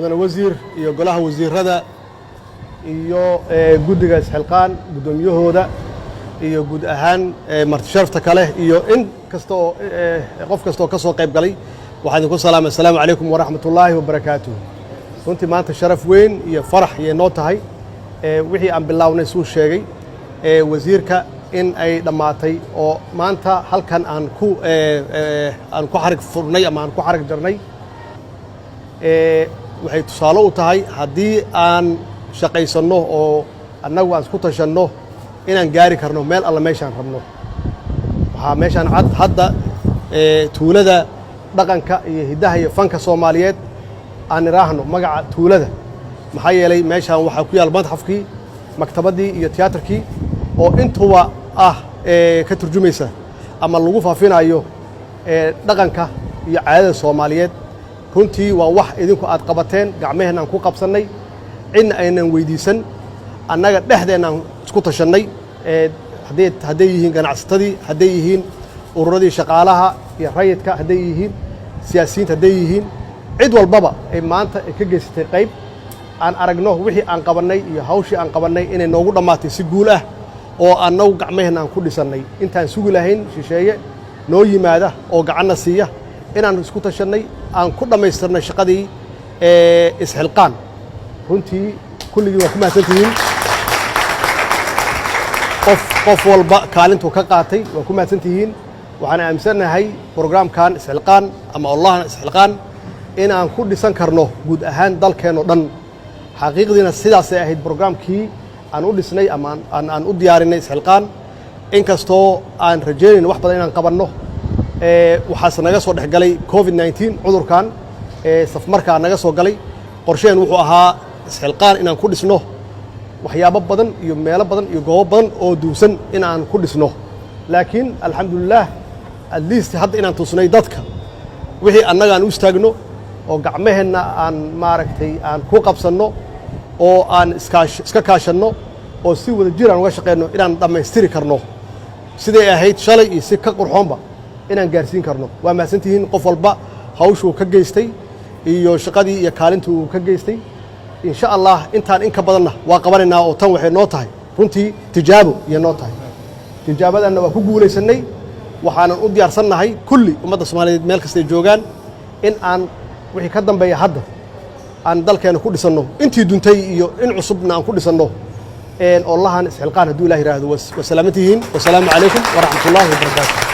Mudane wasiir iyo golaha wasiirada iyo guddiga Isxilqaan guddoomiyahooda iyo guud ahaan marti sharafta kale iyo in kasta oo qof kasta oo ka soo qayb galay, waxaan idinku salaamay: assalaamu calaykum waraxmatullaahi wabarakaatuh. Runtii maanta sharaf weyn iyo farax ayay noo tahay wixii aan bilownay, suu sheegay wasiirka, in ay dhammaatay oo maanta halkan aan ku xarig furnay ama aan ku xarig jarnay. Waxay tusaale u tahay haddii aan shaqaysanno oo annagu aan isku tashanno inaan gaari karno meel alla meeshaan rabno. Waxaa meeshaan cad hadda tuulada dhaqanka iyo hiddaha iyo fanka Soomaaliyeed aan idhaahno magaca tuulada, maxaa yeelay meeshaan waxaa ku yaal madxafkii, maktabaddii iyo tiyaatarkii oo intuba ah ka turjumaysa ama lagu faafinayo dhaqanka iyo caadada Soomaaliyeed. Runtii waa wax idinku aad qabateen, gacmaheenna aan ku qabsannay, cidna aynan weydiisan, annaga dhexdeenna aan isku tashannay, hadday yihiin ganacsatadii, hadday yihiin ururadii shaqaalaha iyo rayidka, hadday yihiin siyaasiyiinta, hadday yihiin cid walbaba ay maanta ay ka geysatay qayb. Aan aragno wixii aan qabannay iyo hawshii aan qabannay inay noogu dhammaatay si guul ah oo annagu gacmaheenna aan ku dhisannay, intaan sugi lahayn shisheeye noo yimaada oo gacanna siiya, inaan isku tashannay, aan ku dhammaystirnay shaqadii Isxilqaan. Runtii kulligii waa ku mahadsantihiin. Qof walba kaalintuu ka qaatay waa ku mahadsantihiin. Waxaan aaminsannahay programkan Isxilqaan ama ololahan Isxilqaan in aan ku dhisan karno guud ahaan dalkeenno dhan. Xaqiiqdiina sidaasay ahayd programkii aan u dhisnay ama aan u diyaarinay Isxilqaan. Inkastoo aan rajaynayno wax badan inaan qabanno, waxaase naga soo dhex galay COVID-19, cudurkan safmarkaa naga soo galay. Qorsheen wuxuu ahaa Isxilqaan inaan ku dhisno waxyaabo badan iyo meelo badan iyo goobo badan oo duusan in aan ku dhisno, laakiin alxamdulilaah, at least hadda inaan tusnay dadka wixii annaga aan u istaagno oo gacmaheenna aan maaragtay aan ku qabsanno oo aan iska kaashanno oo si wada jir aan uga shaqeyno inaan dhammaystiri karno siday ahayd shalay iyo si ka qurxoonba inaan gaarsiin karno. Waa mahadsantihiin qof walba hawshuu ka geystay iyo shaqadii iyo kaalintii uu ka geystay. Insha Allah intaan in ka badanna waa qabanaynaa, oo tan waxay noo tahay runtii tijaabo iyo noo tahay. Tijaabadanna waa ku guulaysannay. Waxaanan u diyaarsannahay kulli ummadda Soomaaliyeed meel kastay joogaan in aan wixii ka dambeeya hadda aan dalkeena ku dhisanno intii duntay iyo in cusubna aan ku dhisanno ololahan Isxilqaan, hadduu Ilah yidhaahdo. Waa salaamantihiin. Wasalaamu calaykum waraxmatullaahi wabarakaatu.